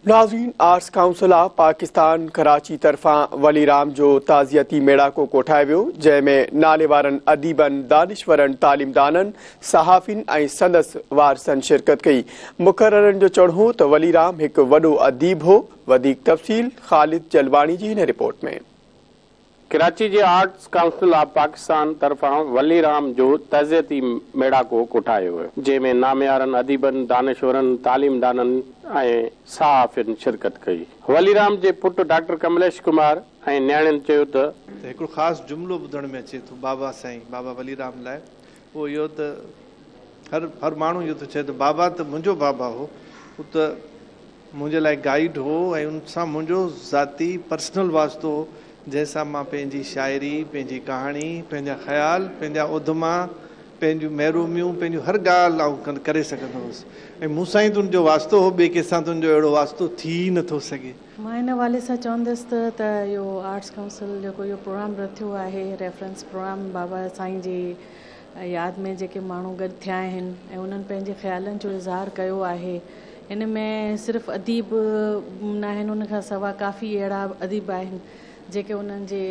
ناظرين arts council of Pakistan Karachi طرفان ولي رام جو تعزيتي ميڙاڪو ڪوٺايو ويو جنهن ۾ ناليوارن اديبن، دانشورن، تعليمدانن، صحافين ۽ سندس وارثن شرڪت ڪئي. مقررن جو چوڻ هو ته ولي رام هڪ وڏو اديب هو. وڌيڪ تفصيل خالد جلواڻي جي هن رپورٽ ۾. ڪراچي جي آرٽس ڪائونسل آف پاڪستان طرفان ولي رام جو تعزيتي ميڙاڪو ڪوٺايو ويو، جنهن ۾ ناميارن اديبن، دانشورن، تعليمدانن ۽ صحافين شرڪت ڪئي. ولي رام جي پٽ ڊاڪٽر ڪمليش ڪمار ۽ نياڻين چيو ته. ته هڪڙو خاص جملو ٻڌڻ ۾ اچي ٿو بابا سائين بابا ولي رام لاء اهو اهو ته هر هر ماڻهو اهو ٿو چئي ته بابا ته منهنجو بابا هو هو ته منهنجي لاء گائيڊ هو ۽ ان سان منهنجو ذاتي پرسنل واسطو هو جنهن سان مان پنهنجي شاعري، پنهنجي ڪهاڻي، پنهنجا خيال، پنهنجا اڌما، پنهنجون محروميون، پنهنجون هر ڳالهه آئون ڪري سگهندو هوس ۽ مون سان ئي ته ان جو واسطو هو ٻئي ڪنهن سان ته ان جو اهڙو واسطو ٿي ئي نه ٿو سگهي. مان ان حوالي سان چوندس ته ته اهو آرٽس ڪائونسل جيڪو اهو پروگرام رٿيو آهي ريفرنس پروگرام بابا سائين جي ياد ۾ جيڪي ماڻهو گڏ ٿيا آهن ۽ انهن پنهنجي خيالن جو اظهار ڪيو آهي ان ۾ صرف اديب ناهن ان کان سوا ڪافي اهڙا اديب آهن جيڪي انهن جي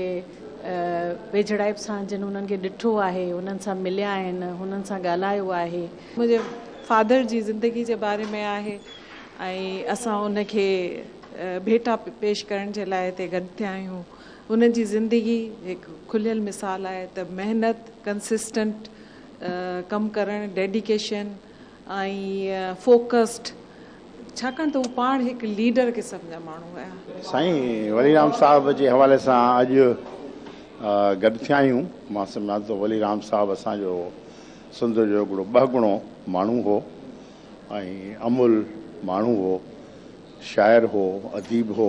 ويجهڙائپ سان جن انهن کي ڏٺو آهي انهن سان مليا آهن انهن سان ڳالهايو آهي. منهنجي فادر جي زندگي جي باري ۾ آهي ۽ اسان ان کي ڀيٽا پيش ڪرڻ جي لاء هتي گڏ ٿيا آهيون. انهن جي زندگي هڪ کليل مثال آهي ته محنت، ڪنسسٽنٽ ڪم ڪرڻ، ڊيڊيڪيشن ۽ فوڪسڊ ڇاڪاڻ ته هو پاڻ هڪ ليڊر قسم جا ماڻهو هيا. سائين ولي رام صاحب جي حوالي سان اڄ گڏ ٿيا آهيون. مان سمجهان ٿو ولي رام صاحب اسان جو سنڌ جو هڪڙو ٻهڳڻو ماڻهو هو ۽ املهه ماڻهو هو. شاعر هو، اديب هو،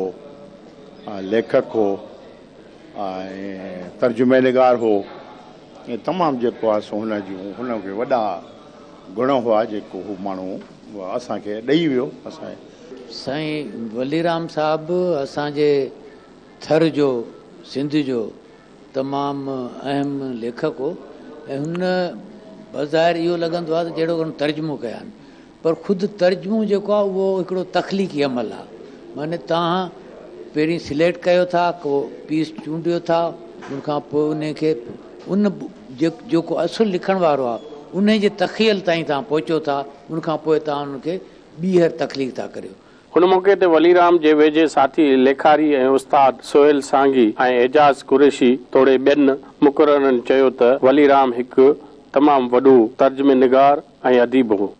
ليکڪ هو ۽ ترجمي نگار هو ۽ تمام جيڪو آهي سو هن جون هن کي وڏا گڻ هئا جيڪو هو ماڻهو اسان کي ڏئي ويو اسان. سائين ولي رام صاحب اسان جي ٿر جو سنڌ جو تمام اهم ليکڪ هو ۽ هن بظاهر اهو لڳندو آهي ته جهڙو هن ترجمو ڪيا آهن پر خود ترجمو جيڪو آهي اهو هڪڙو تخليقي عمل آهي معني توهان پهرين سليڪٽ ڪيو ٿا ڪو پيس چونڊيو ٿا ان کان پوء ان کي ان جيڪو اصل لکڻ وارو آهي ان جي تخيل تائين توهان پهچو ٿا ان کان پوء توهان ان کي ٻيهر تخليق ٿا ڪريو. ان موقعي تي ولي رام جي ويجهي ساٿي ليکاري ۽ استاد سهيل سانگي ۽ اعجاز قريشي توڙي ٻين مقررن چيو ته ولي رام هڪ تمام وڏو ترجمي نگار ۽ اديب هو.